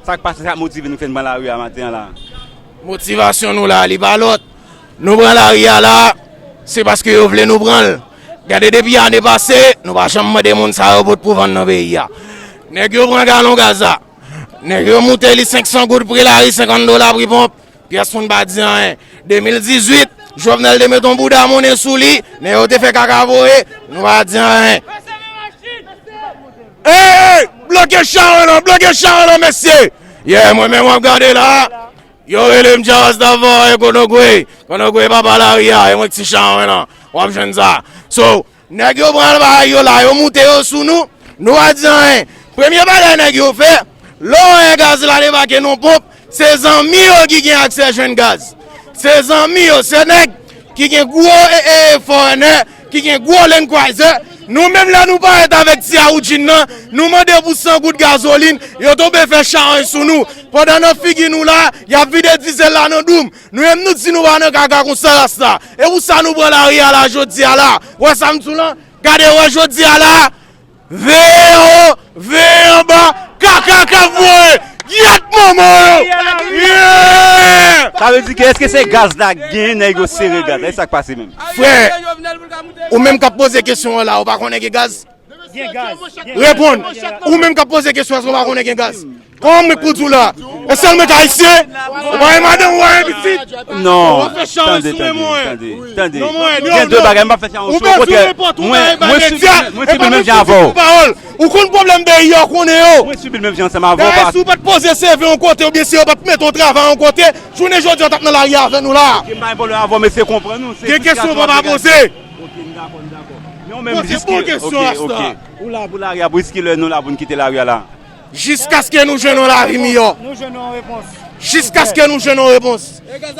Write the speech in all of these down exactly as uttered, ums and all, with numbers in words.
Sa k pase, sa k motive nou fè n pran lari a maten an la? Motivasyon nou la, li pa lòt. Nou pran lari a la, se paske yo vle nou pran l. Gade depi ane pase, nou pa janm mande moun sa yo bout pou vann nan peyi a. Nèg yo pran galon gaz la. Nèg yo moute li senk san goud pri lari, senkant dola pri ponp. Pyès moun pa di anyen. De mil dizuit, Jovenel te met yon bouda monnen sou li, nèg yo te fè kaka voye, nou pa di anyen. Ey! Bloke chawony lan, bloke chawony lan, mesye! Yeah, mwen menm w ap gade la. Yo rele m Dja Rastafari, Konogwe. Konogwe papa lari a, e mwen ki ti chawony lan. W ap jwenn sa. So, nèg yo pran bagay yo la, yo moute yo sou nou. Nou pa di anyen. Premye bagay nèg yo fè, lè w wè gaz la debake nan ponp, se zanmi yo ki gen aksè jwenn gaz. Se zanmi yo, se nèg ki gen gwo e, e, e, forènè, ki gen gwo Land Cruiser. Nou menm lè nou parèt avèk ti Audrey nan, nou mande pou san goud gazolin, yo tonbe fè chawony sou nou. Pandan nan figi nou la, y ap vide dizel la nan dou m. Nou menm nou di nou pa nan kaka konsa rasta. E pou sa nou pran lari a la jodi a la. Wè sa m di w lan? Gade wè jodi a la. Veye anwo, veye anba, kaka k ap voye. Gyèt manman yo. Yeah! Sa vle di ke èske se gaz la k genyen, nèg yo sere gaz la? E sa k pase menm? Frè, ou menm k ap poze kesyon an la, ou pa konnen gen gaz? Gen gaz. Reponn. Ou menm k ap poze kesyon, èske w pa konnen gen gaz? Kòman mwen k pou di w la? E sèl mwen k ayisyen? Ou pa gen madanm, ou pa gen pitit? Non. Tande, tande, tande, tande. Gen de bagay, m pa fè chawony sou, okontrè, mwen, mwen sibi, mwen sibi l menm jan avè w. Ou konn pwoblèm peyi a, ou konnen yo. Mwen sibi l menm jan ansanm avè w. Dayè, si w pa t poze C V yon kote, oubyen si yo pa t mete w travay yon kote, jounen jodi a w t ap nan lari a avè nou la. Ok, m pa gen pwoblèm avè w, m eseye konprann ou, se fristrasyon w ap egzprime. Gen kesyon w pa pa poze. Ok, m dakò, m dakò. Men ou menm, jiske, ok, ok. Ou la pou lari a, pou jiske lè nou la pou n kite lari a la? Jiskaske nou jwenn yon lavi miyò. Nou jwenn yon repons. Jiskaske nou jwenn yon repons.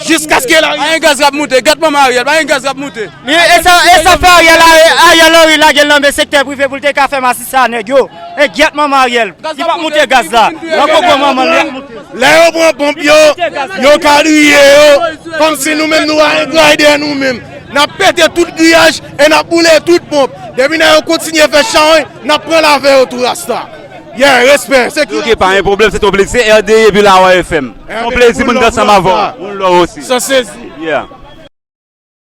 Jiskaske lari a. Pa gen gaz k ap moute. Gèt manman Ariel, pa gen gaz k ap moute. Men e sa, e sa fè Ariel, Ariel Henry lage l nan men sektè prive pou l te ka fè masisi a nèg yo. E gyèt manman Ariel. Li p ap moute gaz la. Nan koko manman l, li ap moute. Lè yo pran ponp yo, yo kadriye yo. Kòmsi nou menm nou pa gen gray dèyè nou menm. N ap pete tout griyaj e n ap boule tout ponp. Depi nèg yo kontinye fè chawony, n ap pran l avè yo tou rasta. Yeah, respè. Se ki... Ok, pa gen pwoblèm, se te yon plezi. Se R D I epi Lawa F M. Se yon plezi pou n te ansanm avè w. Moun love osi. San sezi. Yeah.